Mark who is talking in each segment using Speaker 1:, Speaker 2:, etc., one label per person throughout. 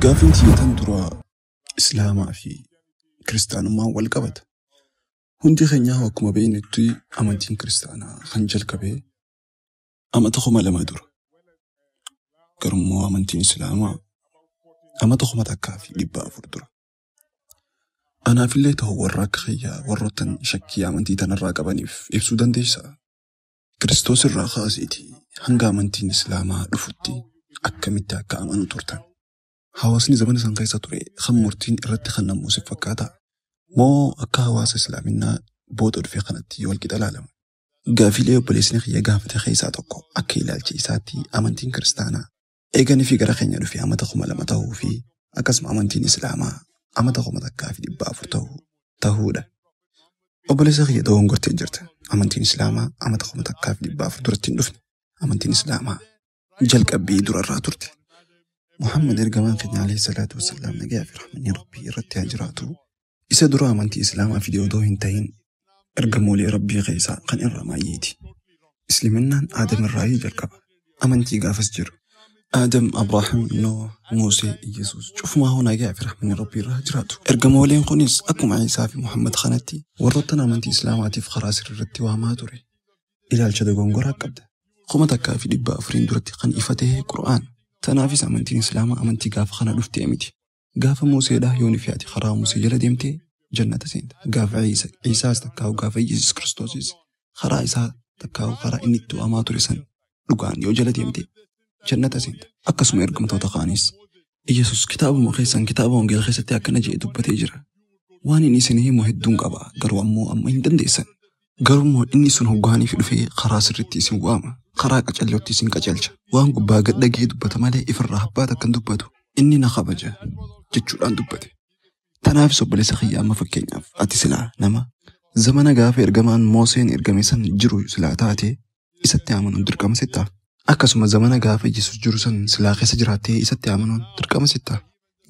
Speaker 1: Gaaffiin xiyyeetan dura Islaamaa fi Kiristaanummaan wal qabata. Hundi keenyaa akkuma beeknutti amantiin kiristaanaa kan jalqabe amata 2000 dura. Garuu amantiin Islaamaa amata 1400 dura. Anaafillee ta'u warra akka kiyyaa warroottan shakkii amantii tanarraa qabaniif ibsuu dandeessaa? Kiristoos irraa kaaseetii hanga amantiin Islaamaa dhufutti akkamitti akka amanu turtan? Hawaasni zamana san keessa ture kan murtiin irratti kan namuusif fakkaataa? Moo akka hawaasa Islaaminaa booda dhufe kanatti wal qixa ilaalama? Gaafiilee obboleessni kiyya gaafate keessaa tokko akka ilaalcha isaatti amantiin kiristaanaa eeganii fi gara keenya dhufe amata 2000 ta'uu fi akkasuma amantiin Islaamaa amata 1400 ta'uudha. Obboleessa kiyya dogongortee jirta. Amantiin Islaamaa amata 1400 duratti hin dhufne. Amantiin Islaamaa jalqabbii durarraa turte. Muhammad ergamaan keenya alayhi salaatu wassalaam nagaa fi rahmanni Rabbii irratti haa jiraatu. Isa dura amantii Islaamaa fide odoo hin ta'in ergamoolee Rabbii keessaa kan irra maayyeeti. Isliminnaan Aadam irraa jalqaba. Amantii gaafas jiru. Aadam, Abrahaam, Nooh, Musee, Iyyasuus cufumaa hoo nagaa fi rahmanni Rabbii irraa jiraatu. Ergamooleen kunis akkuma Iisaa fi Muhammad kanatti warroottan amantii Islaamaatiif karaa sirriitti waamaa ture. Ilaalcha dogongoraa qabda. 1400 duratti kan ifa ta'e Qur'aan. Tanaafis amantiin Islaamaa amantii gaafa kana dhuftee miti. Gaafa Museedhaa yoon fi ati karaa Musee jala deemtee jannata seenta. Gaafa Iisaas takkaa'u gaafa Iyyasuus Kiristoosis karaa isaa takkaa'u karaa inni itti waamaa ture san dhugaan yoo jala deemte jannata seenta. Akkasuma ergamtoota kaanis Iyyasuus kitaabuma keessan kitaaba wangeela keessatti akkana jedhee dubbatee jira. Waan inni isin himu hedduun qaba garuu ammoo amma hin dandeessan. Garuu inni sun hoggaaniif dhufee karaa sirriitti isin waama. Karaa qacallootti isin qacelcha. Waan gubbaa gad dhagee dubbata malee ifirraa habbaata kan dubbatu inni na kabaja jechuudhaan dubbate. Tanaafis obboleessa kiyya amma fakkeenyaaf ati silaa nama zamana gaafa ergamaan Mooseen ergame san jiru silaa taate isatti amanuun dirqama sitta. Akkasuma zamana gaafa Yesuus jiru san silaa keessa jiraattee isatti amanuun dirqama sitta.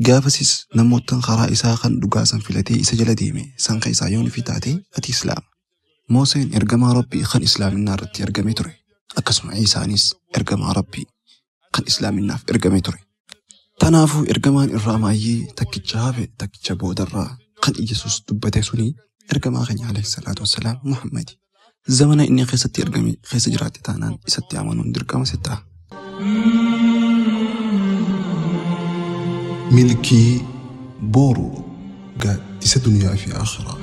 Speaker 1: Gaafasis namoottan karaa isaa kan dhugaa san filatee isa jala deeme san keessaa yoon fi taate ati Islaama. Mooseen ergamaa Rabbii kan Islaaminaa irratti ergamee ture. Akkasuma Iisaanis ergamaa Rabbii kan Islaaminaaf ergamee ture. Tanaafuu ergamaan irraa maayyee takkicha hafe takkicha boodarraa kan Iyyasuus dubbate suni ergamaa keenya alayhi salaatu wassalaam Muhammadi. Zamana inni keessatti ergame keessa jiraatte taanaan isatti amanuun dirqama sitta.
Speaker 2: Milkii booruu gaaddisa duniyaa fi akhiraa.